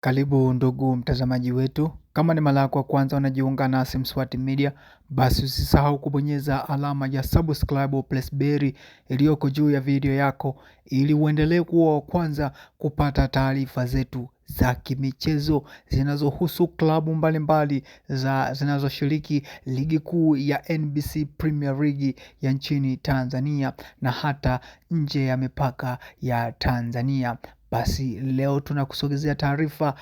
Karibu ndugu mtazamaji wetu, kama ni mara yako ya kwanza unajiunga nasi Mswati Media, basi usisahau kubonyeza alama ya subscribe plus bell iliyoko juu ya video yako ili uendelee kuwa wa kwanza kupata taarifa zetu za kimichezo zinazohusu klabu mbalimbali za zinazoshiriki ligi kuu ya NBC Premier League ya nchini Tanzania na hata nje ya mipaka ya Tanzania. Basi leo tunakusogezea taarifa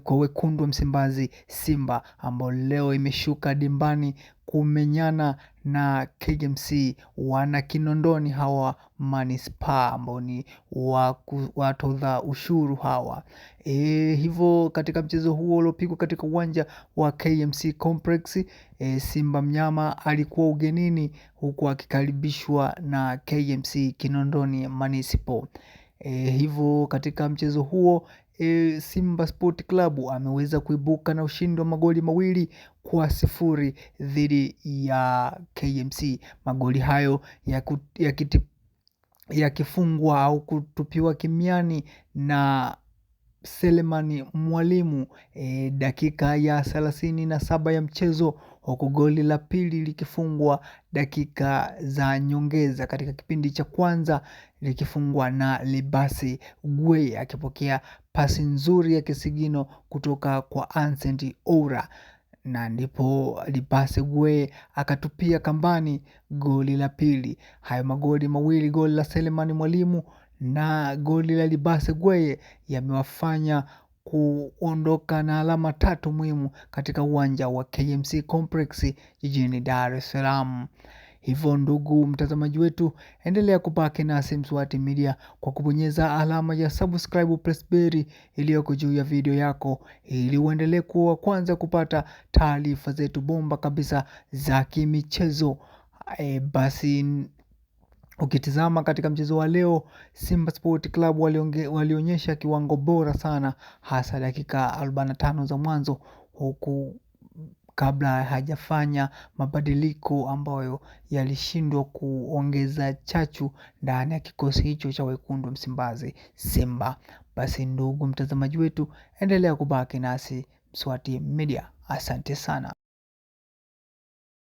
kwa wekundu wa Msimbazi Simba ambao leo imeshuka dimbani kumenyana na KMC wana Kinondoni hawa manispaa ambao ni watoza ushuru hawa. Hivyo katika mchezo huo uliopigwa katika uwanja wa KMC Complex, Simba mnyama alikuwa ugenini huku akikaribishwa na KMC Kinondoni Municipal. Hivyo katika mchezo huo Simba Sport Club ameweza kuibuka na ushindi wa magoli 2-0 dhidi ya KMC. Magoli hayo yakifungwa au kutupiwa kimiani na Selemani Mwalimu dakika ya 37 ya mchezo, huku goli la pili likifungwa dakika za nyongeza katika kipindi cha kwanza likifungwa na Libasi Gwe akipokea pasi nzuri ya kisigino kutoka kwa Ancent Oura, na ndipo Libasi Gwe akatupia kambani goli la pili. Hayo magoli mawili, goli la Selemani Mwalimu na goli la Libase Gweye yamewafanya kuondoka na alama tatu muhimu katika uwanja wa KMC Complex jijini Dar es Salaam. Hivyo ndugu mtazamaji wetu, endelea kubaki nasi Mswati Media kwa kubonyeza alama ya subscribe plus bell iliyoko juu ya video yako ili uendelee kuwa kwanza kupata taarifa zetu bomba kabisa za kimichezo. Basi ukitizama katika mchezo wa leo, Simba Sport Club walionyesha kiwango bora sana, hasa dakika 45 za mwanzo, huku kabla hajafanya mabadiliko ambayo yalishindwa kuongeza chachu ndani ya kikosi hicho cha wekundu Msimbazi Simba. Basi ndugu mtazamaji wetu, endelea kubaki nasi Mswati Media. Asante sana.